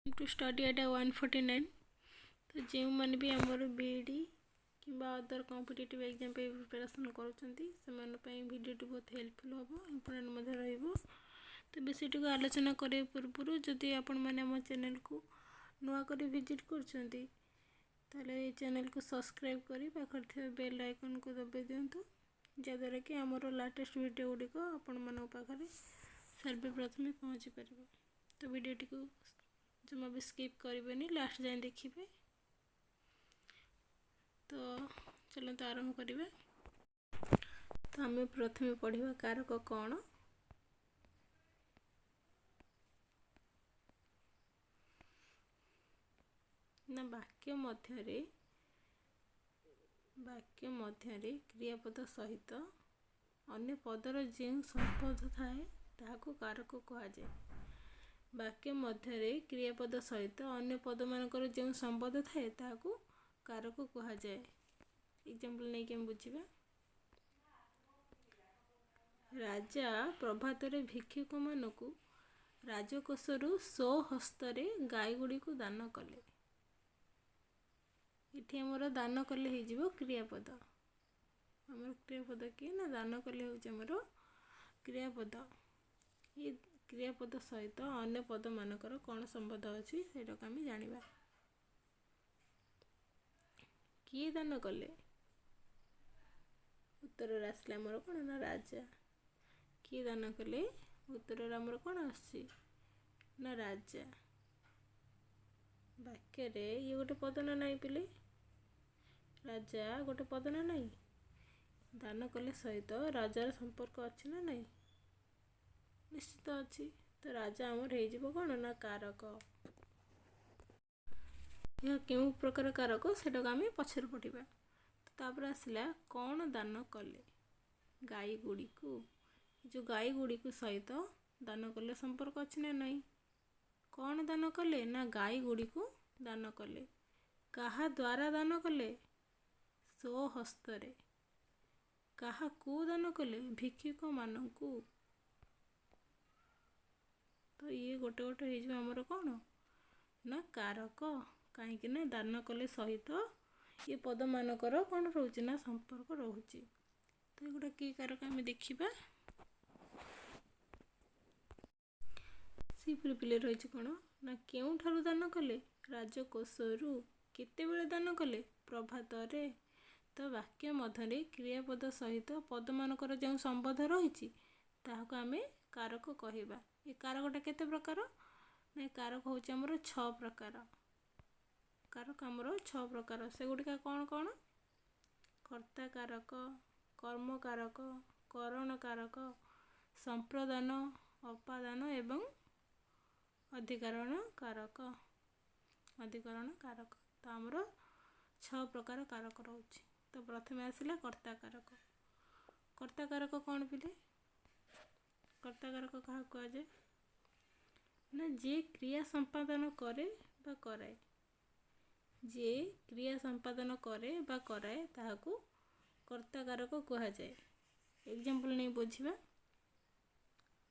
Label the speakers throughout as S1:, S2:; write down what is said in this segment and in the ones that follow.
S1: To study ଆଡ୍ଡା 149। ତ ଯେଉଁମାନେ ବି ଆମର ବିଇଡ଼ି କିମ୍ବା ଅଦର କମ୍ପିଟେଟିଭ୍ ଏକ୍ଜାମ୍ ପାଇଁ ପ୍ରିପାରେସନ୍ କରୁଛନ୍ତି, ସେମାନଙ୍କ ପାଇଁ ଭିଡ଼ିଓଟି ବହୁତ ହେଲ୍ପଫୁଲ୍ ହେବ, ଇମ୍ପୋର୍ଟାଣ୍ଟ ମଧ୍ୟ ରହିବ। ତେବେ ସେଠିକୁ ଆଲୋଚନା କରିବା ପୂର୍ବରୁ ଯଦି ଆପଣମାନେ ଆମ ଚ୍ୟାନେଲକୁ ନୂଆ କରି ଭିଜିଟ୍ କରୁଛନ୍ତି, ତାହେଲେ ଏଇ ଚ୍ୟାନେଲକୁ ସବସ୍କ୍ରାଇବ୍ କରି ପାଖରେ ଥିବା ବେଲ୍ ଆଇକନ୍କୁ ଦବାଇ ଦିଅନ୍ତୁ, ଯାହାଦ୍ୱାରା କି ଆମର ଲାଟେଷ୍ଟ ଭିଡ଼ିଓ ଗୁଡ଼ିକ ଆପଣମାନଙ୍କ ପାଖରେ ସର୍ବପ୍ରଥମେ ପହଞ୍ଚି ପାରିବ। ତ ଭିଡ଼ିଓଟିକୁ ଜମା ବି ସ୍କିପ୍ କରିବେନି, ଲାଷ୍ଟ ଯାଏଁ ଦେଖିବେ। ତ ଚାଲନ୍ତୁ ଆରମ୍ଭ କରିବା। ତ ଆମେ ପ୍ରଥମେ ପଢ଼ିବା କାରକ କ'ଣ। ନା ବାକ୍ୟ ମଧ୍ୟରେ କ୍ରିୟାପଦ ସହିତ ଅନ୍ୟ ପଦର ଯେଉଁ ସମ୍ବନ୍ଧ ଥାଏ, ତାହାକୁ କାରକ କୁହାଯାଏ। ବାକ୍ୟ ମଧ୍ୟରେ କ୍ରିୟାପଦ ସହିତ ଅନ୍ୟ ପଦମାନଙ୍କର ଯେଉଁ ସମ୍ବନ୍ଧ ଥାଏ, ତାହାକୁ କାରକ କୁହାଯାଏ। ଏକ୍ଜାମ୍ପଲ୍ ନେଇକି ଆମେ ବୁଝିବା। ରାଜା ପ୍ରଭାତରେ ଭିକ୍ଷୁକମାନଙ୍କୁ ରାଜକୋଷରୁ ସ୍ୱହସ୍ତରେ ଗାଈଗୁଡ଼ିକୁ ଦାନ କଲେ। ଏଠି ଆମର ଦାନ କଲେ ହେଇଯିବ କ୍ରିୟାପଦ। ଆମର କ୍ରିୟାପଦ କିଏ? ନା ଦାନ କଲେ ହେଉଛି ଆମର କ୍ରିୟାପଦ। ଏ କ୍ରିୟାପଦ ସହିତ ଅନ୍ୟ ପଦମାନଙ୍କର କ'ଣ ସମ୍ବନ୍ଧ ଅଛି, ସେଇଟାକୁ ଆମେ ଜାଣିବା। କିଏ ଦାନ କଲେ? ଉତ୍ତରରେ ଆସିଲା ଆମର କ'ଣ? ନା ରାଜା। କିଏ ଦାନ କଲେ? ଉତ୍ତରରେ ଆମର କ'ଣ ଆସୁଛି? ନା ରାଜା। ବାକ୍ୟରେ ଇଏ ଗୋଟେ ପଦ ନା ନାହିଁ ପିଲେ? ରାଜା ଗୋଟେ ପଦ ନା ନାହିଁ? ଦାନ କଲେ ସହିତ ରାଜାର ସମ୍ପର୍କ ଅଛି ନା ନାହିଁ? ନିଶ୍ଚିତ ଅଛି। ତ ରାଜା ଆମର ହେଇଯିବ କ'ଣ? ନା କାରକ। ଏହା କେଉଁ ପ୍ରକାର କାରକ, ସେଟାକୁ ଆମେ ପଛରେ ପଢ଼ିବା। ତାପରେ ଆସିଲା କ'ଣ ଦାନ କଲେ? ଗାଈ ଗୁଡ଼ିକୁ। ଯେଉଁ ଗାଈ ଗୁଡ଼ିକୁ ସହିତ ଦାନ କଲେ ସମ୍ପର୍କ ଅଛି ନା ନାହିଁ? କ'ଣ ଦାନ କଲେ? ନା ଗାଈ ଗୁଡ଼ିକୁ ଦାନ କଲେ। କାହା ଦ୍ୱାରା ଦାନ କଲେ? ସ୍ୱହସ୍ତରେ। କାହାକୁ ଦାନ କଲେ? ଭିକ୍ଷୁକମାନଙ୍କୁ। ତ ଇଏ ଗୋଟେ ଗୋଟେ ହେଇଯିବ ଆମର କ'ଣ? ନା କାରକ। କାହିଁକି ନା ଦାନ କଲେ ସହିତ ଇଏ ପଦମାନଙ୍କର କ'ଣ ରହୁଛି? ନା ସମ୍ପର୍କ ରହୁଛି। ତ ଏଗୁଡ଼ା କି କାରକ ଆମେ ଦେଖିବା। ସେହିପରି ପିଲେ ରହିଛି କ'ଣ? ନା କେଉଁଠାରୁ ଦାନ କଲେ? ରାଜକୋଷରୁ। କେତେବେଳେ ଦାନ କଲେ? ପ୍ରଭାତରେ। ତ ବାକ୍ୟ ମଧ୍ୟରେ କ୍ରିୟାପଦ ସହିତ ପଦମାନଙ୍କର ଯେଉଁ ସମ୍ବନ୍ଧ ରହିଛି, ତାହାକୁ ଆମେ କାରକ କହିବା। ଏ କାରକଟା କେତେ ପ୍ରକାର? ନା ଏ କାରକ ହେଉଛି ଆମର ଛଅ ପ୍ରକାର। କାରକ ଆମର ଛଅ ପ୍ରକାର। ସେଗୁଡ଼ିକ କ'ଣ କ'ଣ? କର୍ତ୍ତା କାରକ, କର୍ମକାରକ, କରଣ କାରକ, ସମ୍ପ୍ରଦାନ, ଅପାଦାନ ଏବଂ ଅଧିକରଣ କାରକ। ଅଧିକରଣ କାରକ। ତ ଆମର ଛଅ ପ୍ରକାର କାରକ ରହୁଛି। ତ ପ୍ରଥମେ ଆସିଲା କର୍ତ୍ତା କାରକ। କର୍ତ୍ତା କାରକ କ'ଣ ପିଲେ? କର୍ତ୍ତା କାରକ କାହାକୁ କୁହାଯାଏ? ନା ଯିଏ କ୍ରିୟା ସମ୍ପାଦନ କରେ ବା କରାଏ। ଯିଏ କ୍ରିୟା ସମ୍ପାଦନ କରେ ବା କରାଏ, ତାହାକୁ କର୍ତ୍ତା କାରକ କୁହାଯାଏ। ଏକ୍ଜାମ୍ପଲ୍ ନେଇ ବୁଝିବା।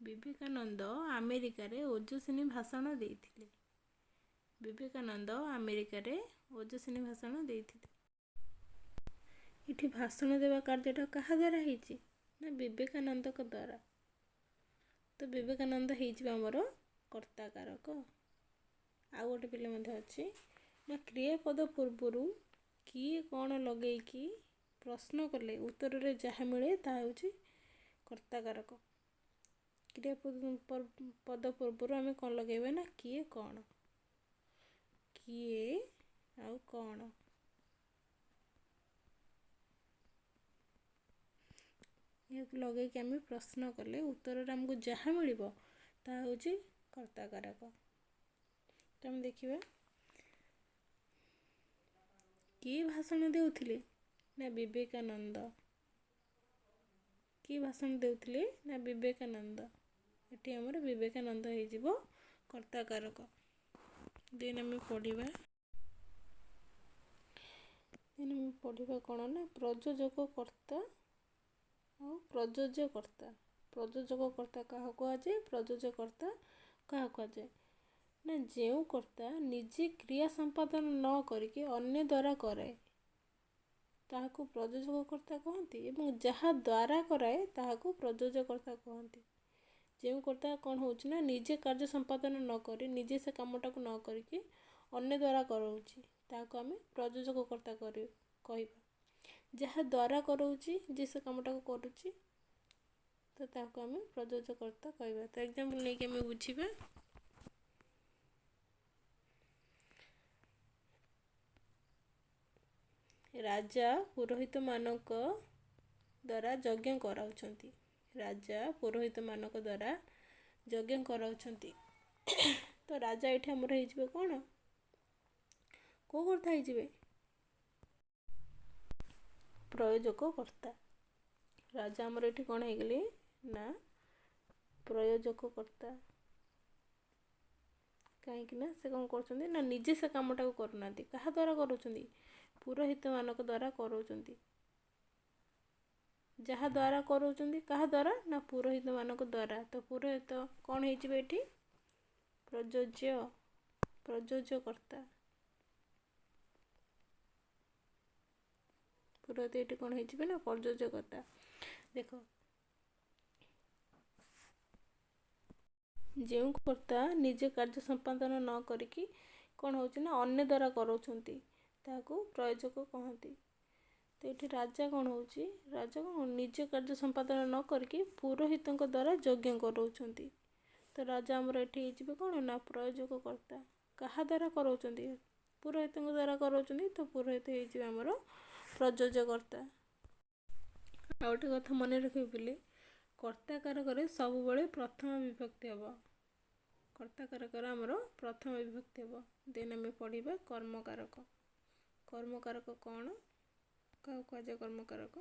S1: ବିବେକାନନ୍ଦ ଆମେରିକାରେ ଓଜସ୍ୱିନୀ ଭାଷଣ ଦେଇଥିଲେ। ବିବେକାନନ୍ଦ ଆମେରିକାରେ ଓଜସ୍ୱିନୀ ଭାଷଣ ଦେଇଥିଲେ। ଏଠି ଭାଷଣ ଦେବା କାର୍ଯ୍ୟଟା କାହା ଦ୍ୱାରା ହେଇଛି? ନା ବିବେକାନନ୍ଦଙ୍କ ଦ୍ୱାରା। ତ ବିବେକାନନ୍ଦ ହେଇଯିବ ଆମର କର୍ତ୍ତା କାରକ। ଆଉ ଗୋଟେ ପିଲା ମଧ୍ୟ ଅଛି। ନା କ୍ରିୟାପଦ ପୂର୍ବରୁ କିଏ, କ'ଣ ଲଗେଇକି ପ୍ରଶ୍ନ କଲେ ଉତ୍ତରରେ ଯାହା ମିଳେ, ତାହା ହେଉଛି କର୍ତ୍ତା କାରକ। କ୍ରିୟାପଦ ପଦ ପୂର୍ବରୁ ଆମେ କ'ଣ ଲଗେଇବା? ନା କିଏ, କ'ଣ। କିଏ ଆଉ କ'ଣ, ଏହାକୁ ଲଗେଇକି ଆମେ ପ୍ରଶ୍ନ କଲେ ଉତ୍ତରରେ ଆମକୁ ଯାହା ମିଳିବ, ତାହା ହେଉଛି କର୍ତ୍ତା କାରକ। ତ ଆମେ ଦେଖିବା, କିଏ ଭାଷଣ ଦେଉଥିଲେ? ନା ବିବେକାନନ୍ଦ। କିଏ ଭାଷଣ ଦେଉଥିଲେ? ନା ବିବେକାନନ୍ଦ। ଏଠି ଆମର ବିବେକାନନ୍ଦ ହେଇଯିବ କର୍ତ୍ତା କାରକ। ଦେନ୍ ଆମେ ପଢ଼ିବା କ'ଣ? ନା ପ୍ରଯୋଜକ କର୍ତ୍ତା ଆଉ ପ୍ରଯୋଜ୍ୟ କର୍ତ୍ତା। ପ୍ରଯୋଜକ କର୍ତ୍ତା କାହାକୁ କୁହାଯାଏ? ପ୍ରଯୋଜ୍ୟ କର୍ତ୍ତା କାହାକୁ କୁହାଯାଏ? ନା ଯେଉଁ କର୍ତ୍ତା ନିଜେ କ୍ରିୟା ସମ୍ପାଦନ ନ କରିକି ଅନ୍ୟ ଦ୍ୱାରା କରାଏ ତାହାକୁ ପ୍ରଯୋଜକ କର୍ତ୍ତା କହନ୍ତି, ଏବଂ ଯାହା ଦ୍ୱାରା କରାଏ ତାହାକୁ ପ୍ରଯୋଜ୍ୟ କର୍ତ୍ତା କହନ୍ତି। ଯେଉଁ କର୍ତ୍ତା କ'ଣ ହେଉଛି ନା ନିଜେ କାର୍ଯ୍ୟ ସମ୍ପାଦନ ନ କରି, ନିଜେ ସେ କାମଟାକୁ ନ କରିକି ଅନ୍ୟ ଦ୍ୱାରା କରାଉଛି, ତାହାକୁ ଆମେ ପ୍ରଯୋଜକ କର୍ତ୍ତା କହିବା। ଯାହା ଦ୍ୱାରା କରାଉଛି, ଯେ ସେ କାମଟାକୁ କରୁଛି, ତ ତାହାକୁ ଆମେ ପ୍ରଯୋଜ୍ୟ କର୍ତ୍ତା କହିବା। ତ ଏକ୍ଜାମ୍ପଲ୍ ନେଇକି ଆମେ ବୁଝିବା। ରାଜା ପୁରୋହିତମାନଙ୍କ ଦ୍ୱାରା ଯଜ୍ଞ କରାଉଛନ୍ତି। ରାଜା ପୁରୋହିତମାନଙ୍କ ଦ୍ୱାରା ଯଜ୍ଞ କରାଉଛନ୍ତି। ତ ରାଜା ଏଇଠି ଆମର ହେଇଯିବେ କ'ଣ? କେଉଁ କର୍ତ୍ତା ହେଇଯିବେ? ପ୍ରୟୋଜକ କର୍ତ୍ତା। ରାଜା ଆମର ଏଠି କ'ଣ ହେଇଗଲେ ନା ପ୍ରୟୋଜକ କର୍ତ୍ତା। କାହିଁକି ନା ସେ କ'ଣ କରୁଛନ୍ତି ନା ନିଜେ ସେ କାମଟାକୁ କରୁନାହାନ୍ତି। କାହା ଦ୍ୱାରା କରୁଛନ୍ତି? ପୁରୋହିତମାନଙ୍କ ଦ୍ୱାରା କରାଉଛନ୍ତି। ଯାହା ଦ୍ୱାରା କରାଉଛନ୍ତି, କାହା ଦ୍ୱାରା? ନା ପୁରୋହିତମାନଙ୍କ ଦ୍ୱାରା। ତ ପୁରୋହିତ କ'ଣ ହେଇଯିବେ ଏଠି? ପ୍ରଯୋଜ୍ୟ କର୍ତ୍ତା। ପୁରୋହିତ ଏଠି କ'ଣ ହେଇଯିବେ ନା ପ୍ରଯୋଜ୍ୟ କର୍ତ୍ତା। ଦେଖ, ଯେଉଁ କର୍ତ୍ତା ନିଜେ କାର୍ଯ୍ୟ ସମ୍ପାଦନ ନ କରିକି କ'ଣ ହେଉଛି ନା ଅନ୍ୟ ଦ୍ୱାରା କରାଉଛନ୍ତି, ତାହାକୁ ପ୍ରୟୋଜକ କହନ୍ତି। ତ ଏଠି ରାଜା କ'ଣ ହେଉଛି? ରାଜା କ'ଣ ନିଜେ କାର୍ଯ୍ୟ ସମ୍ପାଦନ ନ କରିକି ପୁରୋହିତଙ୍କ ଦ୍ୱାରା ଯଜ୍ଞ କରାଉଛନ୍ତି। ତ ରାଜା ଆମର ଏଠି ହେଇଯିବେ କ'ଣ ନା ପ୍ରୟୋଜକ କର୍ତ୍ତା। କାହା ଦ୍ୱାରା କରାଉଛନ୍ତି? ପୁରୋହିତଙ୍କ ଦ୍ୱାରା କରାଉଛନ୍ତି। ତ ପୁରୋହିତ ହେଇଯିବେ ଆମର ପ୍ରଯୋଜ୍ୟ କର୍ତ୍ତା। ଆଉ ଗୋଟେ କଥା ମନେ ରଖିବେ ପିଲେ, କର୍ତ୍ତା କାରକରେ ସବୁବେଳେ ପ୍ରଥମ ବିଭକ୍ତି ହେବ। କର୍ତ୍ତା କାରକରେ ଆମର ପ୍ରଥମ ବିଭକ୍ତି ହେବ। ଦେନ୍ ଆମେ ପଢ଼ିବା କର୍ମକାରକ। କର୍ମକାରକ କ'ଣ? କାହାକୁ କୁହାଯାଏ କର୍ମକାରକ?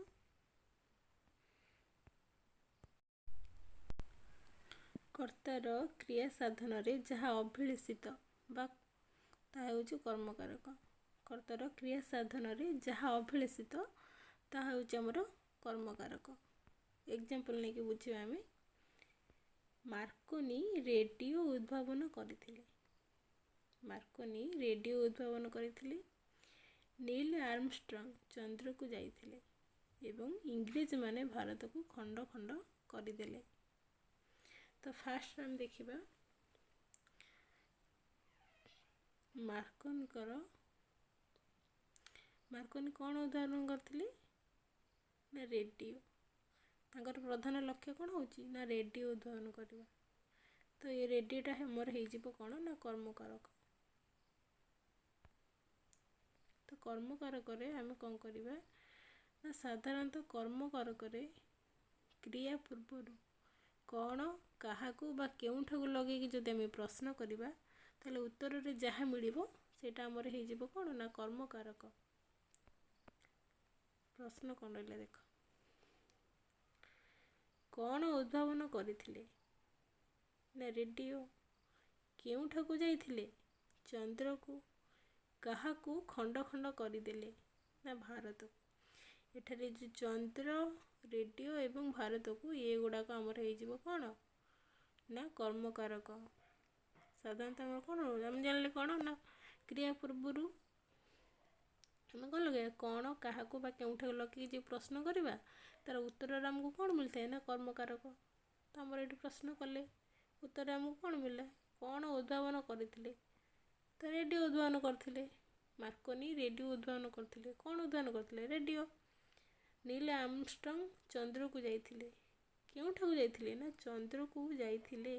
S1: କର୍ତ୍ତାର କ୍ରିୟା ସାଧନରେ ଯାହା ଅଭିଳଷିତ ବା ତାହା ହେଉଛି କର୍ମକାରକ। କର୍ତ୍ତାର କ୍ରିୟା ସାଧନରେ ଯାହା ଅଭିଳଷିତ ତାହା ହେଉଛି ଆମର କର୍ମକାରକ। ଏକ୍ଜାମ୍ପଲ୍ ନେଇକି ବୁଝିବା ଆମେ। ମାର୍କୋନି ରେଡ଼ିଓ ଉଦ୍ଭାବନ କରିଥିଲେ। ମାର୍କୋନି ରେଡ଼ିଓ ଉଦ୍ଭାବନ କରିଥିଲେ। ନୀଲ୍ ଆର୍ମଷ୍ଟ୍ରଙ୍ଗ ଚନ୍ଦ୍ରକୁ ଯାଇଥିଲେ ଏବଂ ଇଂରେଜମାନେ ଭାରତକୁ ଖଣ୍ଡ ଖଣ୍ଡ କରିଦେଲେ। ତ ଫାଷ୍ଟ ଆମେ ଦେଖିବା ମାର୍କୋନି କ'ଣ ଉଦ୍ଭାବନ କରିଥିଲେ ନା ରେଡ଼ିଓ। ତାଙ୍କର ପ୍ରଧାନ ଲକ୍ଷ୍ୟ କ'ଣ ହେଉଛି ନା ରେଡ଼ିଓ ଉଦ୍ଭାବନ କରିବା। ତ ଏ ରେଡ଼ିଓଟା ଆମର ହେଇଯିବ କ'ଣ ନା କର୍ମକାରକ। ତ କର୍ମକାରକରେ ଆମେ କ'ଣ କରିବା ନା ସାଧାରଣତଃ କର୍ମକାରକରେ କ୍ରିୟା ପୂର୍ବରୁ କ'ଣ, କାହାକୁ ବା କେଉଁଠାକୁ ଲଗେଇକି ଯଦି ଆମେ ପ୍ରଶ୍ନ କରିବା, ତାହେଲେ ଉତ୍ତରରେ ଯାହା ମିଳିବ ସେଇଟା ଆମର ହେଇଯିବ କ'ଣ ନା କର୍ମକାରକ। ପ୍ରଶ୍ନ କ'ଣ ରହିଲା ଦେଖ, କ'ଣ ଉଦ୍ଭାବନ କରିଥିଲେ ନା ରେଡ଼ିଓ। କେଉଁଠାକୁ ଯାଇଥିଲେ? ଚନ୍ଦ୍ରକୁ। କାହାକୁ ଖଣ୍ଡ ଖଣ୍ଡ କରିଦେଲେ ନା ଭାରତକୁ। ଏଠାରେ ଯେଉଁ ଚନ୍ଦ୍ର, ରେଡ଼ିଓ ଏବଂ ଭାରତକୁ, ଏଗୁଡ଼ାକ ଆମର ହେଇଯିବ କ'ଣ ନା କର୍ମକାରକ। ସାଧାରଣତଃ ଆମର କ'ଣ ଆମେ ଜାଣିଲେ କ'ଣ ନା କ୍ରିୟା ପୂର୍ବରୁ ଆମେ କ'ଣ ଲଗେଇବା? କ'ଣ, କାହାକୁ ବା କେଉଁଠାକୁ ଲଗେଇକି ଯେଉଁ ପ୍ରଶ୍ନ କରିବା ତାର ଉତ୍ତରରେ ଆମକୁ କ'ଣ ମିଳିଥାଏ ନା କର୍ମକାରକ। ତ ଆମର ଏଠି ପ୍ରଶ୍ନ କଲେ ଉତ୍ତରରେ ଆମକୁ କ'ଣ ମିଳିଲା? କ'ଣ ଉଦ୍ଭାବନ କରିଥିଲେ? ତ ରେଡ଼ିଓ ଉଦ୍ଭାବନ କରିଥିଲେ। ମାର୍କୋନି ରେଡ଼ିଓ ଉଦ୍ଭାବନ କରିଥିଲେ। କ'ଣ ଉଦ୍ଭାବନ କରିଥିଲେ? ରେଡ଼ିଓ। ନୀଲ୍ ଆର୍ମଷ୍ଟ୍ରଙ୍ଗ ଚନ୍ଦ୍ରକୁ ଯାଇଥିଲେ। କେଉଁଠାକୁ ଯାଇଥିଲେ ନା ଚନ୍ଦ୍ରକୁ ଯାଇଥିଲେ।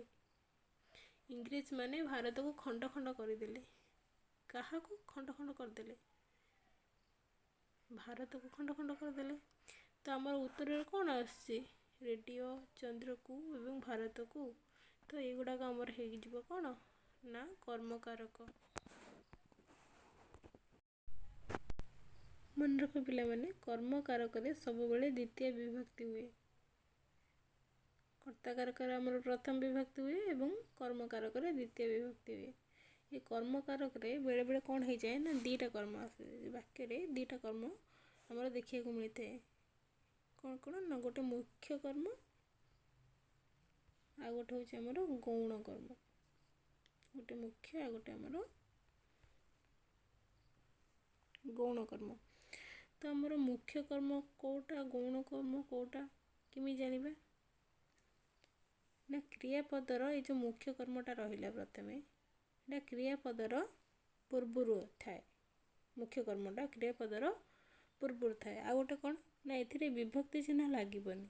S1: ଇଂରେଜମାନେ ଭାରତକୁ ଖଣ୍ଡ ଖଣ୍ଡ କରିଦେଲେ। କାହାକୁ ଖଣ୍ଡ ଖଣ୍ଡ କରିଦେଲେ? ଭାରତକୁ ଖଣ୍ଡ ଖଣ୍ଡ କରିଦେଲେ। ତ ଆମର ଉତ୍ତରରେ କ'ଣ ଆସୁଛି? ରେଡ଼ିଓ, ଚନ୍ଦ୍ରକୁ ଏବଂ ଭାରତକୁ। ତ ଏଗୁଡ଼ାକ ଆମର ହେଇଯିବ କ'ଣ ନା କର୍ମକାରକ। ମନେ ରଖ ପିଲାମାନେ, କର୍ମକାରକରେ ସବୁବେଳେ ଦ୍ୱିତୀୟ ବିଭକ୍ତି ହୁଏ। କର୍ତ୍ତାକାରକରେ ଆମର ପ୍ରଥମ ବିଭକ୍ତି ହୁଏ ଏବଂ କର୍ମକାରକରେ ଦ୍ୱିତୀୟ ବିଭକ୍ତି ହୁଏ। ଏ କର୍ମକାରକରେ ବେଳେବେଳେ କ'ଣ ହେଇଯାଏ ନା ଦୁଇଟା କର୍ମ ଆସେ। ବାକ୍ୟରେ ଦୁଇଟା କର୍ମ ଆମର ଦେଖିବାକୁ ମିଳିଥାଏ। କ'ଣ କ'ଣ ନା ଗୋଟେ ମୁଖ୍ୟ କର୍ମ, ଆଉ ଗୋଟେ ହେଉଛି ଆମର ଗୌଣ କର୍ମ। ଗୋଟେ ମୁଖ୍ୟ ଆଉ ଗୋଟେ ଆମର ଗୌଣ କର୍ମ। ତ ଆମର ମୁଖ୍ୟ କର୍ମ କେଉଁଟା, ଗୌଣ କର୍ମ କେଉଁଟା କେମିତି ଜାଣିବା? ନା କ୍ରିୟାପଦର ଏଇ ଯେଉଁ ମୁଖ୍ୟ କର୍ମଟା ରହିଲା ପ୍ରଥମେ, ଏଇଟା କ୍ରିୟାପଦର ପୂର୍ବରୁ ଥାଏ। ମୁଖ୍ୟ କର୍ମଟା କ୍ରିୟାପଦର ପୂର୍ବରୁ ଥାଏ। ଆଉ ଗୋଟେ କ'ଣ ନା ଏଥିରେ ବିଭକ୍ତି ଚିହ୍ନ ଲାଗିବନି।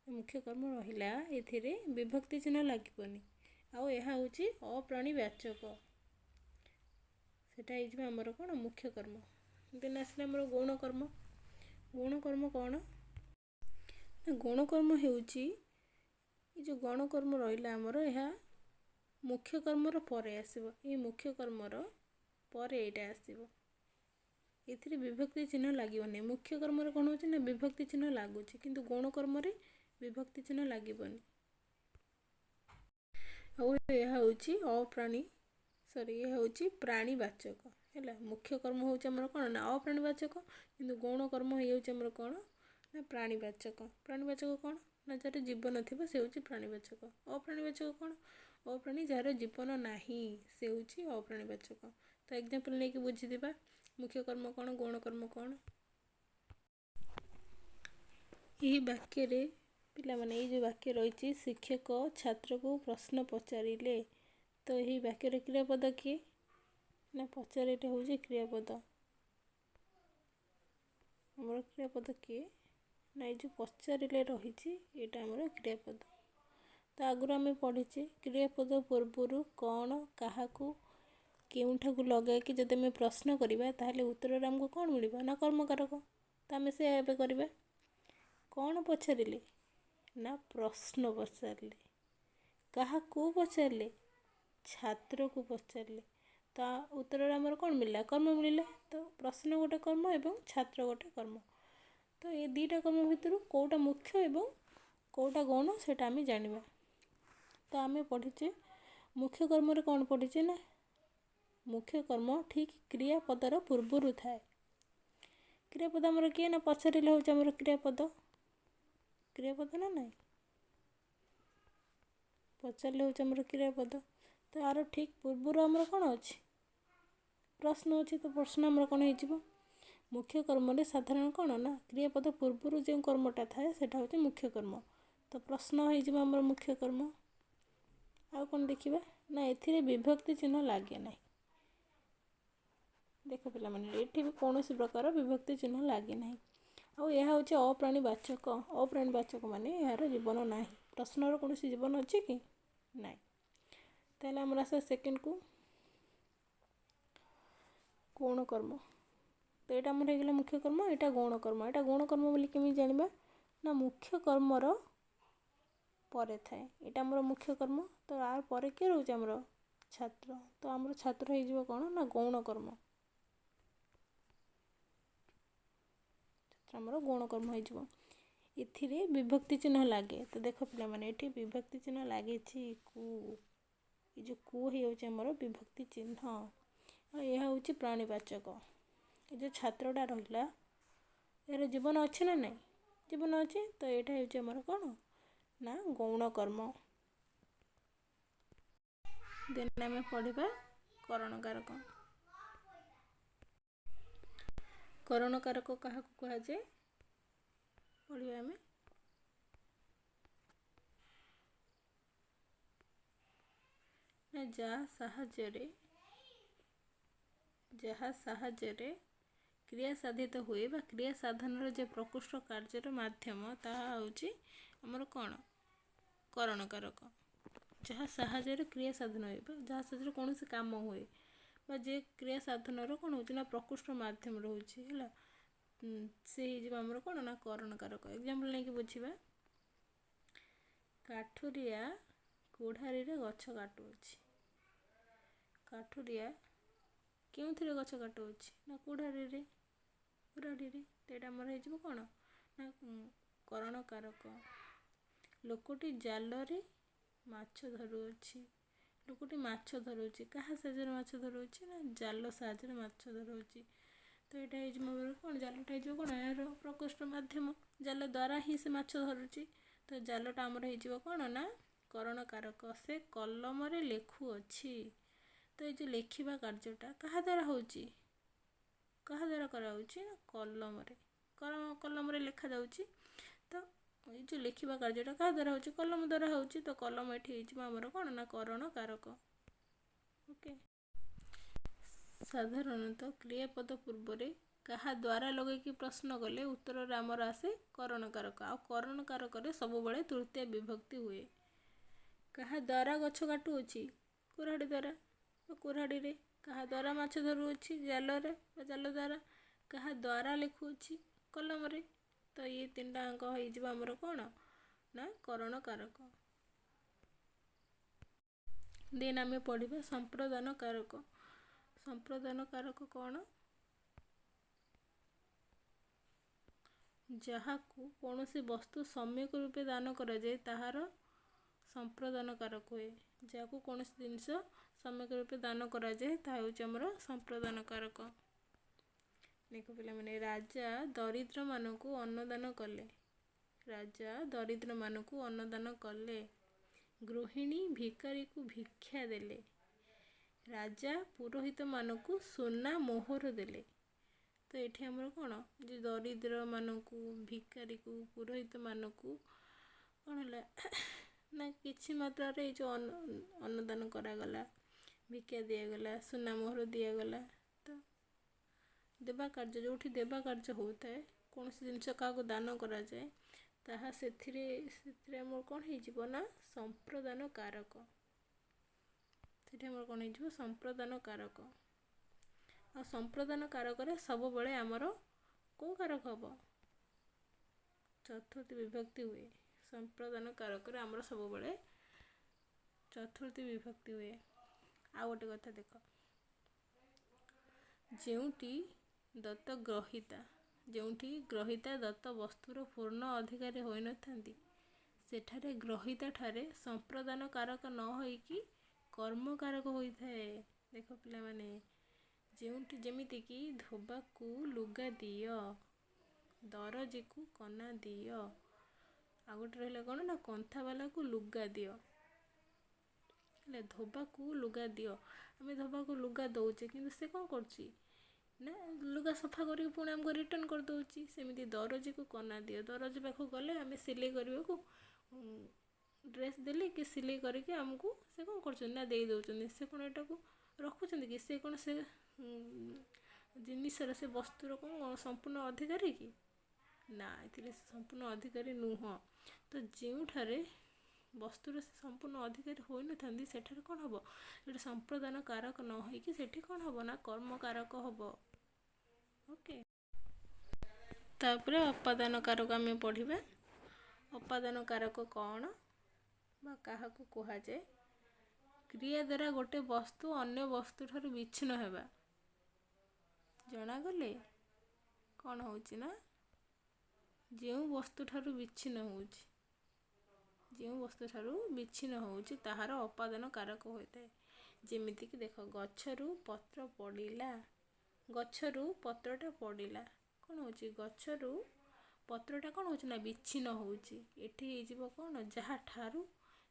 S1: ମୁଖ୍ୟ କର୍ମ ରହିଲା, ଏଥିରେ ବିଭକ୍ତି ଚିହ୍ନ ଲାଗିବନି। ଆଉ ଏହା ହେଉଛି ଅପ୍ରାଣୀବାଚକ। ସେଟା ହେଇଯିବ ଆମର କ'ଣ? ମୁଖ୍ୟ କର୍ମ। ଦେନ୍ ଆସିଲା ଆମର ଗୌଣ କର୍ମ। ଗୌଣ କର୍ମ କ'ଣ ନା ଗୌଣ କର୍ମ ହେଉଛି, ଏ ଯେଉଁ ଗୌଣ କର୍ମ ରହିଲା ଆମର, ଏହା ମୁଖ୍ୟ କର୍ମର ପରେ ଆସିବ। ଏଇ ମୁଖ୍ୟ କର୍ମର ପରେ ଏଇଟା ଆସିବ। ଏଥିରେ ବିଭକ୍ତି ଚିହ୍ନ ଲାଗିବନି। ମୁଖ୍ୟ କର୍ମରେ କ'ଣ ହେଉଛି ନା ବିଭକ୍ତି ଚିହ୍ନ ଲାଗୁଛି, କିନ୍ତୁ ଗୌଣ କର୍ମରେ ବିଭକ୍ତି ଚିହ୍ନ ଲାଗିବନି। ଆଉ ଏହା ହେଉଛି ଅପ୍ରାଣୀ, ସରି, ଏହା ହେଉଛି ପ୍ରାଣୀବାଚକ। ହେଲା, ମୁଖ୍ୟ କର୍ମ ହେଉଛି ଆମର କ'ଣ ନା ଅପ୍ରାଣୀବାଚକ, କିନ୍ତୁ ଗୌଣ କର୍ମ ହେଇଯାଉଛି ଆମର କ'ଣ ନା ପ୍ରାଣୀବାଚକ। ପ୍ରାଣୀବାଚକ କ'ଣ ନା ଯାହାର ଜୀବନ ଥିବ ସେ ହେଉଛି ପ୍ରାଣୀବାଚକ। ଅପ୍ରାଣୀବାଚକ କ'ଣ? ଅପ୍ରାଣୀ, ଯାହାର ଜୀବନ ନାହିଁ ସେ ହେଉଛି ଅପ୍ରାଣୀବାଚକ। ତ ଏକ୍ଜାମ୍ପଲ୍ ନେଇକି ବୁଝିଦେବା ମୁଖ୍ୟ କର୍ମ କ'ଣ, ଗୌଣ କର୍ମ କ'ଣ। ଏହି ବାକ୍ୟରେ ପିଲାମାନେ, ଏଇ ଯେଉଁ ବାକ୍ୟ ରହିଛି, ଶିକ୍ଷକ ଛାତ୍ରକୁ ପ୍ରଶ୍ନ ପଚାରିଲେ, ତ ଏହି ବାକ୍ୟର କ୍ରିୟାପଦ କିଏ? ନା ପଚାରିଲେ ହେଉଛି କ୍ରିୟାପଦ। ଆମର କ୍ରିୟାପଦ କିଏ? ନା ଏଇ ଯେଉଁ ପଚାରିଲେ ରହିଛି, ଏଇଟା ଆମର କ୍ରିୟାପଦ। ତ ଆଗରୁ ଆମେ ପଢ଼ିଛେ, କ୍ରିୟାପଦ ପୂର୍ବରୁ କ'ଣ, କାହାକୁ, କେଉଁଠାକୁ ଲଗାଇକି ଯଦି ଆମେ ପ୍ରଶ୍ନ କରିବା, ତାହେଲେ ଉତ୍ତରରେ ଆମକୁ କ'ଣ ମିଳିବ? ନା କର୍ମକାରକ। ତ ଆମେ ସେୟା ଏବେ କରିବା। କ'ଣ ପଚାରିଲେ? ନା ପ୍ରଶ୍ନ ପଚାରିଲେ। କାହାକୁ ପଚାରିଲେ? ଛାତ୍ରକୁ ପଚାରିଲେ। ତା ଉତ୍ତରରେ ଆମର କ'ଣ ମିଳିଲା? କର୍ମ ମିଳିଲା। ତ ପ୍ରଶ୍ନ ଗୋଟେ କର୍ମ ଏବଂ ଛାତ୍ର ଗୋଟେ କର୍ମ। ତ ଏ ଦୁଇଟା କର୍ମ ଭିତରୁ କେଉଁଟା ମୁଖ୍ୟ ଏବଂ କେଉଁଟା ଗୌଣ, ସେଇଟା ଆମେ ଜାଣିବା। ତ ଆମେ ପଢ଼ିଛେ ମୁଖ୍ୟ କର୍ମରେ କ'ଣ ପଢ଼ିଛେ ନା ମୁଖ୍ୟ କର୍ମ ଠିକ୍ କ୍ରିୟାପଦର ପୂର୍ବରୁ ଥାଏ। କ୍ରିୟାପଦ ଆମର କିଏ? ନା ପଚାରିଲେ ହେଉଛି ଆମର କ୍ରିୟାପଦ। କ୍ରିୟାପଦ ନା ନାହିଁ? ପଚାରିଲେ ହେଉଛି ଆମର କ୍ରିୟାପଦ। ତ ଆର ଠିକ୍ ପୂର୍ବରୁ ଆମର କ'ଣ ଅଛି? ପ୍ରଶ୍ନ ଅଛି। ତ ପ୍ରଶ୍ନ ଆମର କ'ଣ ହେଇଯିବ? ମୁଖ୍ୟ କର୍ମରେ ସାଧାରଣ କ'ଣ ନା କ୍ରିୟାପଦ ପୂର୍ବରୁ ଯେଉଁ କର୍ମଟା ଥାଏ, ସେଇଟା ହେଉଛି ମୁଖ୍ୟ କର୍ମ। ତ ପ୍ରଶ୍ନ ହେଇଯିବ ଆମର ମୁଖ୍ୟ କର୍ମ। ଆଉ କ'ଣ ଦେଖିବା? ନା ଏଥିରେ ବିଭକ୍ତି ଚିହ୍ନ ଲାଗେ ନାହିଁ। ଦେଖ ପିଲାମାନେ, ଏଠି ବି କୌଣସି ପ୍ରକାର ବିଭକ୍ତି ଚିହ୍ନ ଲାଗେ ନାହିଁ। ଆଉ ଏହା ହେଉଛି ଅପ୍ରାଣୀବାଚକ। ଅପ୍ରାଣୀବାଚକ ମାନେ ଏହାର ଜୀବନ ନାହିଁ। ପ୍ରଶ୍ନର କୌଣସି ଜୀବନ ଅଛି କି? ନାହିଁ। ତାହେଲେ ଆମର ଆସିବା ସେକେଣ୍ଡକୁ, ଗୌଣ କର୍ମ। ତ ଏଇଟା ଆମର ହେଇଗଲା ମୁଖ୍ୟ କର୍ମ, ଏଇଟା ଗୌଣ କର୍ମ। ଏଇଟା ଗୌଣ କର୍ମ ବୋଲି କେମିତି ଜାଣିବା? ନା ମୁଖ୍ୟ କର୍ମର ପରେ ଥାଏ। ଏଇଟା ଆମର ମୁଖ୍ୟ କର୍ମ, ତ ୟାର ପରେ କିଏ ରହୁଛି? ଆମର ଛାତ୍ର। ତ ଆମର ଛାତ୍ର ହେଇଯିବ କ'ଣ ନା ଗୌଣ କର୍ମ। ଛାତ୍ର ଆମର ଗୌଣ କର୍ମ ହେଇଯିବ। ଏଥିରେ ବିଭକ୍ତି ଚିହ୍ନ ଲାଗେ। ତ ଦେଖ ପିଲାମାନେ, ଏଠି ବିଭକ୍ତି ଚିହ୍ନ ଲାଗିଛି କୁ। ଏ ଯେଉଁ କୁ ହେଇଯାଉଛି ଆମର ବିଭକ୍ତି ଚିହ୍ନ। ଆଉ ଏହା ହେଉଛି ପ୍ରାଣୀବାଚକ। ଏ ଯେଉଁ ଛାତ୍ରଟା ରହିଲା, ଏହାର ଜୀବନ ଅଛି ନା ନାହିଁ? ଜୀବନ ଅଛି। ତ ଏଇଟା ହେଉଛି ଆମର କ'ଣ ନା ଗୌଣ କର୍ମ। ଦେନ୍ ଆମେ ପଢ଼ିବା କରଣକାରକ। କରଣକାରକ କାହାକୁ କୁହାଯାଏ, ପଢ଼ିବା ଆମେ। ନା ଯାହା ସାହାଯ୍ୟରେ କ୍ରିୟା ସାଧିତ ହୁଏ ବା କ୍ରିୟା ସାଧନର ଯେ ପ୍ରକୃଷ୍ଟ କାର୍ଯ୍ୟର ମାଧ୍ୟମ, ତାହା ହେଉଛି ଆମର କ'ଣ? କରଣକାରକ। ଯାହା ସାହାଯ୍ୟରେ କ୍ରିୟା ସାଧନ ହୁଏ ବା ଯାହା ସାହାଯ୍ୟରେ କୌଣସି କାମ ହୁଏ ବା ଯେ କ୍ରିୟା ସାଧନର କ'ଣ ହେଉଛି ନା ପ୍ରକୃଷ୍ଟ ମାଧ୍ୟମ ରହୁଛି, ହେଲା, ସେ ହେଇଯିବ ଆମର କ'ଣ ନା କରଣକାରକ। ଏକ୍ଜାମ୍ପଲ୍ ନେଇକି ବୁଝିବା। କାଠୁରିଆ କୁଢ଼ାରିରେ ଗଛ କାଟୁଅଛି। କାଠୁରିଆ କେଉଁଥିରେ ଗଛ କାଟୁଅଛି? ନା କୁଢ଼ାରିରେ। କୁରାଢ଼ୀରେ। ତ ଏଇଟା ଆମର ହେଇଯିବ କ'ଣ ନା କରଣକାରକ। ଲୋକଟି ଜାଲରେ ମାଛ ଧରୁଅଛି। ଲୋକଟି ମାଛ ଧରୁଛି, କାହା ସାହାଯ୍ୟରେ ମାଛ ଧରୁଛି? ନା ଜାଲ ସାହାଯ୍ୟରେ ମାଛ ଧରୁଛି। ତ ଏଇଟା ହେଇଯିବ ଆମର କ'ଣ? ଜାଲଟା ହେଇଯିବ କ'ଣ? ଏହାର ପ୍ରକୃଷ୍ଟ ମାଧ୍ୟମ। ଜାଲ ଦ୍ୱାରା ହିଁ ସେ ମାଛ ଧରୁଛି। ତ ଜାଲଟା ଆମର ହେଇଯିବ କ'ଣ ନା କରଣକାରକ। ସେ କଲମରେ ଲେଖୁଅଛି। ତ ଏଇ ଯେଉଁ ଲେଖିବା କାର୍ଯ୍ୟଟା କାହା ଦ୍ୱାରା ହେଉଛି? କାହା ଦ୍ୱାରା କରାହେଉଛି ନା କଲମରେ, କଲମରେ ଲେଖାଯାଉଛି। ତ ଏଇ ଯେଉଁ ଲେଖିବା କାର୍ଯ୍ୟଟା କାହା ଦ୍ୱାରା ହେଉଛି? କଲମ ଦ୍ୱାରା ହେଉଛି। ତ କଲମ ଏଠି ହେଇଯିବ ଆମର କ'ଣ ନା କରଣ କାରକ। ଓକେ। ସାଧାରଣତଃ କ୍ରିୟାପଦ ପୂର୍ବରେ କାହା ଦ୍ୱାରା ଲଗେଇକି ପ୍ରଶ୍ନ କଲେ ଉତ୍ତରରେ ଆମର ଆସେ କରଣ କାରକ। ଆଉ କରଣ କାରକରେ ସବୁବେଳେ ତୃତୀୟ ବିଭକ୍ତି ହୁଏ। କାହା ଦ୍ୱାରା ଗଛ କାଟୁଅଛି? କୁରାଢ଼ୀ ଦ୍ୱାରା ବା କୁରାଢ଼ୀରେ। କାହା ଦ୍ୱାରା ମାଛ ଧରୁଅଛି? ଜାଲରେ ବା ଜାଲ ଦ୍ୱାରା। କାହା ଦ୍ୱାରା ଲେଖୁଅଛି? କଲମରେ। ତ ଇଏ ତିନିଟା ଅଙ୍କ ହେଇଯିବ ଆମର କ'ଣ ନା କରଣ କାରକ। ଦେନ୍ ଆମେ ପଢ଼ିବା ସମ୍ପ୍ରଦାନ କାରକ। ସମ୍ପ୍ରଦାନ କାରକ କ'ଣ? ଯାହାକୁ କୌଣସି ବସ୍ତୁ ସମ୍ୟକ ରୂପେ ଦାନ କରାଯାଏ ତାହାର ସମ୍ପ୍ରଦାନ କାରକ ହୁଏ। ଯାହାକୁ କୌଣସି ଜିନିଷ ସମ୍ୟକ ରୂପେ ଦାନ କରାଯାଏ ତାହା ହେଉଛି ଆମର ସମ୍ପ୍ରଦାନ କାରକ। ଦେଖ ପିଲାମାନେ, ରାଜା ଦରିଦ୍ରମାନଙ୍କୁ ଅନ୍ନଦାନ କଲେ। ରାଜା ଦରିଦ୍ରମାନଙ୍କୁ ଅନ୍ନଦାନ କଲେ। ଗୃହିଣୀ ଭିକାରୀକୁ ଭିକ୍ଷା ଦେଲେ। ରାଜା ପୁରୋହିତମାନଙ୍କୁ ସୁନା ମୋହର ଦେଲେ। ତ ଏଠି ଆମର କ'ଣ ଯେ ଦରିଦ୍ରମାନଙ୍କୁ, ଭିକାରୀକୁ, ପୁରୋହିତମାନଙ୍କୁ କ'ଣ ହେଲା ନା କିଛି ମାତ୍ରାରେ ଏଇ ଯେଉଁ ଅନ୍ନଦାନ କରାଗଲା, ଭିକ୍ଷା ଦିଆଗଲା, ସୁନା ମୋହର ଦିଆଗଲା। ତ ଦେବା କାର୍ଯ୍ୟ, ଯେଉଁଠି ଦେବା କାର୍ଯ୍ୟ ହେଉଥାଏ, କୌଣସି ଜିନିଷ କାହାକୁ ଦାନ କରାଯାଏ, ତାହା ସେଥିରେ ଆମର କ'ଣ ହେଇଯିବ ନା ସମ୍ପ୍ରଦାନ କାରକ। ସେଠି ଆମର କ'ଣ ହେଇଯିବ? ସମ୍ପ୍ରଦାନ କାରକ। ଆଉ ସମ୍ପ୍ରଦାନ କାରକରେ ସବୁବେଳେ ଆମର କେଉଁ କାରକ ହେବ? ଚତୁର୍ଥୀ ବିଭକ୍ତି ହୁଏ। ସମ୍ପ୍ରଦାନ କାରକରେ ଆମର ସବୁବେଳେ ଚତୁର୍ଥୀ ବିଭକ୍ତି ହୁଏ। ଆଉ ଗୋଟେ କଥା ଦେଖ, ଯେଉଁଠି ଦତ୍ତ ଗ୍ରହୀତା, ଯେଉଁଠି ଗ୍ରହୀତା ଦତ୍ତ ବସ୍ତୁର ପୂର୍ଣ୍ଣ ଅଧିକାରୀ ହୋଇନଥାନ୍ତି, ସେଠାରେ ଗ୍ରହୀତା ଠାରେ ସମ୍ପ୍ରଦାନ କାରକ ନ ହୋଇକି କର୍ମକାରକ ହୋଇଥାଏ। ଦେଖ ପିଲାମାନେ, ଯେଉଁଠି ଯେମିତିକି ଧୋବାକୁ ଲୁଗା ଦିଅ, ଦରଜୀକୁ କନା ଦିଅ। ଆଉ ଗୋଟେ ରହିଲା କ'ଣ ନା କନ୍ଥାବାଲାକୁ ଲୁଗା ଦିଅ। ହେଲେ ଧୋବାକୁ ଲୁଗା ଦିଅ, ଆମେ ଧୋବାକୁ ଲୁଗା ଦେଉଛେ, କିନ୍ତୁ ସେ କ'ଣ କରୁଛି ନା ଲୁଗା ସଫା କରିକି ପୁଣି ଆମକୁ ରିଟର୍ଣ୍ଣ କରିଦେଉଛି। ସେମିତି ଦରଜୀକୁ କନା ଦିଅ, ଦରଜୀ ପାଖକୁ ଗଲେ ଆମେ ସିଲେଇ କରିବାକୁ ଡ୍ରେସ୍ ଦେଲେ କି ସିଲେଇ କରିକି ଆମକୁ ସେ କ'ଣ କରୁଛନ୍ତି ନା ଦେଇ ଦେଉଛନ୍ତି। ସେ କ'ଣ ଏଟାକୁ ରଖୁଛନ୍ତି କି? ସେ କ'ଣ ସେ ଜିନିଷର, ସେ ବସ୍ତୁର କ'ଣ ସମ୍ପୂର୍ଣ୍ଣ ଅଧିକାରୀ କି? ନା, ଏଥିରେ ସେ ସମ୍ପୂର୍ଣ୍ଣ ଅଧିକାରୀ ନୁହଁ। ତ ଯେଉଁଠାରେ ବସ୍ତୁର ସେ ସମ୍ପୂର୍ଣ୍ଣ ଅଧିକାରୀ ହୋଇନଥାନ୍ତି, ସେଠାରେ କ'ଣ ହେବ? ସେଠି ସମ୍ପ୍ରଦାନ କାରକ ନ ହୋଇକି ସେଠି କ'ଣ ହେବ ନା କର୍ମକାରକ ହେବ। ଓକେ। ତାପରେ ଅପାଦାନ କାରକ ଆମେ ପଢ଼ିବା। ଅପାଦାନ କାରକ କ'ଣ ବା କାହାକୁ କୁହାଯାଏ? କ୍ରିୟା ଦ୍ୱାରା ଗୋଟେ ବସ୍ତୁ ଅନ୍ୟ ବସ୍ତୁ ଠାରୁ ବିଚ୍ଛିନ୍ନ ହେବା ଜଣାଗଲେ କ'ଣ ହେଉଛି ନା ଯେଉଁ ବସ୍ତୁ ଠାରୁ ବିଚ୍ଛିନ୍ନ ହେଉଛି, ଯେଉଁ ବସ୍ତୁ ଠାରୁ ବିଚ୍ଛିନ୍ନ ହେଉଛି ତାହାର ଅପାଦାନ କାରକ ହୋଇଥାଏ। ଯେମିତିକି ଦେଖ, ଗଛରୁ ପତ୍ର ପଡ଼ିଲା, ଗଛରୁ ପତ୍ରଟା ପଡ଼ିଲା, କ'ଣ ହେଉଛି? ଗଛରୁ ପତ୍ରଟା କ'ଣ ହେଉଛି ନା ବିଚ୍ଛିନ୍ନ ହେଉଛି। ଏଠି ହେଇଯିବ କ'ଣ? ଯାହା ଠାରୁ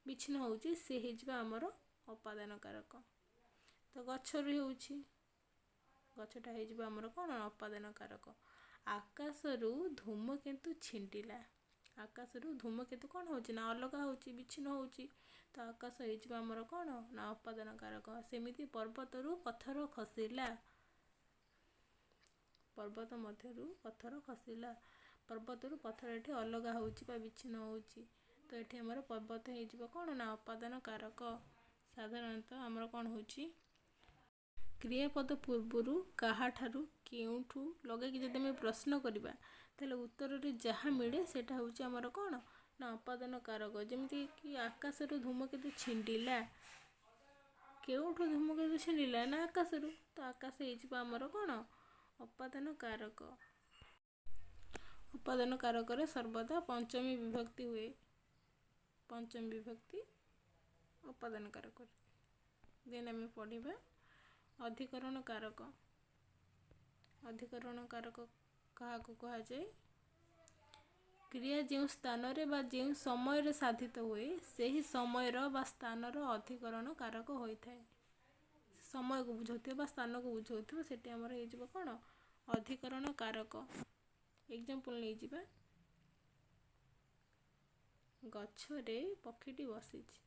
S1: ବିଚ୍ଛିନ୍ନ ହେଉଛି ସେ ହେଇଯିବ ଆମର ଅପାଦାନ କାରକ। ତ ଗଛରୁ ହେଉଛି, ଗଛଟା ହେଇଯିବ ଆମର କ'ଣ ଅପାଦାନ କାରକ। ଆକାଶରୁ ଧୂମକେତୁ ଛିଣ୍ଡିଲା, ଆକାଶରୁ ଧୂମକେତୁ କ'ଣ ହେଉଛି ନା ଅଲଗା ହେଉଛି, ବିଚ୍ଛିନ୍ନ ହେଉଛି। ତ ଆକାଶ ହେଇଯିବ ଆମର କ'ଣ ନା ଅପାଦାନ କାରକ। ସେମିତି ପର୍ବତରୁ ପଥର ଖସିଲା, ପର୍ବତ ମଧ୍ୟରୁ ପଥର ଖସିଲା, ପର୍ବତରୁ ପଥର ଏଠି ଅଲଗା ହେଉଛି ବା ବିଚ୍ଛିନ୍ନ ହେଉଛି। ତ ଏଠି ଆମର ପର୍ବତ ହେଇଯିବ କ'ଣ ନା ଅପାଦାନ କାରକ। ସାଧାରଣତଃ ଆମର କ'ଣ ହେଉଛି? କ୍ରିୟାପଦ ପୂର୍ବରୁ କାହାଠାରୁ, କେଉଁଠୁ ଲଗେଇକି ଯଦି ଆମେ ପ୍ରଶ୍ନ କରିବା, ତାହେଲେ ଉତ୍ତରରେ ଯାହା ମିଳେ ସେଇଟା ହେଉଛି ଆମର କ'ଣ ନା ଅପାଦାନ କାରକ। ଯେମିତିକି ଆକାଶରୁ ଧୂମକେତୁ ଛିଣ୍ଡିଲା, କେଉଁଠୁ ଧୂମକେତୁ ଛିଣ୍ଡିଲା ନା ଆକାଶରୁ। ତ ଆକାଶ ହେଇଯିବ ଆମର କ'ଣ ଅପାଦାନ କାରକ। ଅପାଦାନ କାରକରେ ସର୍ବଦା ପଞ୍ଚମୀ ବିଭକ୍ତି ହୁଏ, ପଞ୍ଚମୀ ବିଭକ୍ତି ଅପାଦାନ କାରକରେ। ଦେନ୍ ଆମେ ପଢ଼ିବା ଅଧିକରଣ କାରକ। ଅଧିକରଣ କାରକ କାହାକୁ କୁହାଯାଏ? କ୍ରିୟା ଯେଉଁ ସ୍ଥାନରେ ବା ଯେଉଁ ସମୟରେ ସାଧିତ ହୁଏ ସେହି ସମୟର ବା ସ୍ଥାନର ଅଧିକରଣ କାରକ ହୋଇଥାଏ। ସମୟକୁ ବୁଝାଉଥିବ ବା ସ୍ଥାନକୁ ବୁଝାଉଥିବ, ସେଠି ଆମର ହେଇଯିବ କ'ଣ? ଅଧିକରଣ କାରକ। ଏକ୍ଜାମ୍ପଲ୍ ନେଇଯିବା, ଗଛରେ ପକ୍ଷୀଟି ବସିଛି।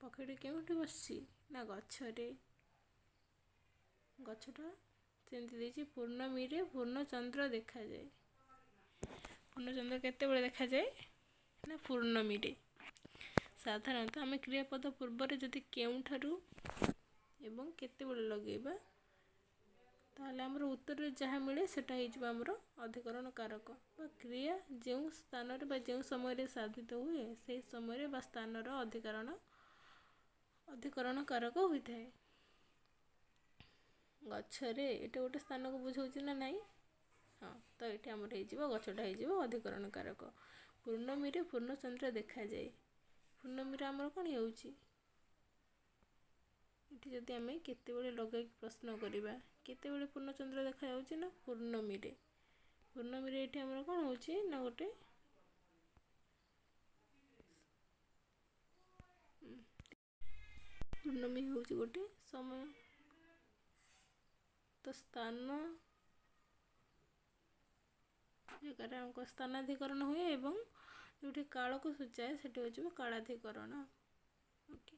S1: ପକ୍ଷୀଟି କେଉଁଠି ବସିଛି ନା ଗଛରେ। ଗଛଟା ସେମିତି ଦେଇଛି। ପୂର୍ଣ୍ଣମୀରେ ପୂର୍ଣ୍ଣଚନ୍ଦ୍ର ଦେଖାଯାଏ। ପୂର୍ଣ୍ଣଚନ୍ଦ୍ର କେତେବେଳେ ଦେଖାଯାଏ ନା ପୂର୍ଣ୍ଣମୀରେ। ସାଧାରଣତଃ ଆମେ କ୍ରିୟାପଦ ପୂର୍ବରେ ଯଦି କେଉଁଠାରୁ ଏବଂ କେତେବେଳେ ଲଗେଇବା, ତାହେଲେ ଆମର ଉତ୍ତରରେ ଯାହା ମିଳେ ସେଟା ହେଇଯିବ ଆମର ଅଧିକରଣ କାରକ, ବା କ୍ରିୟା ଯେଉଁ ସ୍ଥାନରେ ବା ଯେଉଁ ସମୟରେ ସାଧିତ ହୁଏ, ସେହି ସମୟରେ ବା ସ୍ଥାନର ଅଧିକରଣ କାରକ ହୋଇଥାଏ। ଗଛରେ, ଏଇଟା ଗୋଟେ ସ୍ଥାନକୁ ବୁଝାଉଛି ନା ନାହିଁ? ହଁ, ତ ଏଠି ଆମର ହେଇଯିବ ଗଛଟା ହେଇଯିବ ଅଧିକରଣ କାରକ। ପୂର୍ଣ୍ଣମୀରେ ପୂର୍ଣ୍ଣଚନ୍ଦ୍ର ଦେଖାଯାଏ। ପୂର୍ଣ୍ଣମୀରେ ଆମର କ'ଣ ହେଉଛି? ଏଠି ଯଦି ଆମେ କେତେବେଳେ ଲଗାଇକି ପ୍ରଶ୍ନ କରିବା, କେତେବେଳେ ପୂର୍ଣ୍ଣଚନ୍ଦ୍ର ଦେଖାଯାଉଛି ନା ପୂର୍ଣ୍ଣମୀରେ। ପୂର୍ଣ୍ଣମୀରେ ଏଠି ଆମର କ'ଣ ହେଉଛି ନା ଗୋଟେ ପୂର୍ଣ୍ଣମୀ ହେଉଛି ଗୋଟେ ସମୟ। ତ ସ୍ଥାନ ଜାଗାରେ ଆମକୁ ସ୍ଥାନାଧିକରଣ ହୁଏ, ଏବଂ ଯେଉଁଠି କାଳକୁ ସୂଚାଏ ସେଠି ହେଉଛି କାଳାଧିକରଣ। ଓକେ,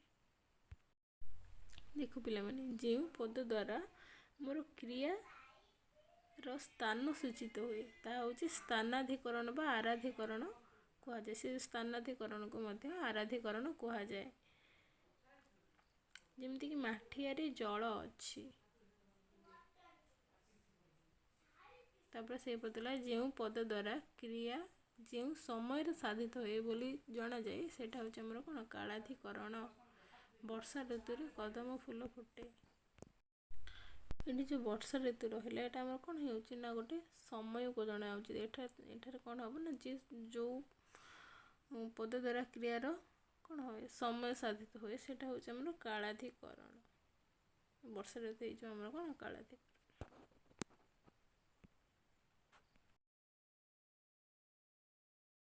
S1: ଦେଖ ପିଲାମାନେ, ଯେଉଁ ପଦ ଦ୍ୱାରା ଆମର କ୍ରିୟାର ସ୍ଥାନ ସୂଚିତ ହୁଏ, ତାହା ହେଉଛି ସ୍ଥାନାଧିକରଣ ବା ଆରାଧିକରଣ କୁହାଯାଏ। ସେ ସ୍ଥାନାଧିକରଣକୁ ମଧ୍ୟ ଆରାଧିକରଣ କୁହାଯାଏ। ଯେମିତିକି ମାଠିଆରେ ଜଳ ଅଛି। ତାପରେ ସେଇ ପଦଲା, ଯେଉଁ ପଦ ଦ୍ୱାରା କ୍ରିୟା ଯେଉଁ ସମୟରେ ସାଧିତ ହୁଏ ବୋଲି ଜଣାଯାଏ, ସେଇଟା ହେଉଛି ଆମର କ'ଣ? କାଳାଧିକରଣ। ବର୍ଷା ଋତୁରେ କଦମ ଫୁଲ ଫୁଟେ। ଏଠି ଯେଉଁ ବର୍ଷା ଋତୁ ରହିଲା, ଏଇଟା ଆମର କ'ଣ ହେଉଛି ନା ଗୋଟେ ସମୟକୁ ଜଣାଯାଉଛି। ଏଠାରେ କ'ଣ ହେବ ନା ଯିଏ ଯେଉଁ ପଦ ଦ୍ୱାରା କ୍ରିୟାର କ'ଣ ହୁଏ, ସମୟ ସାଧିତ ହୁଏ, ସେଇଟା ହେଉଛି ଆମର କାଳାଧିକରଣ। ବର୍ଷା ଋତୁ ହେଇଯିବ ଆମର କ'ଣ? କାଳାଧିକରଣ।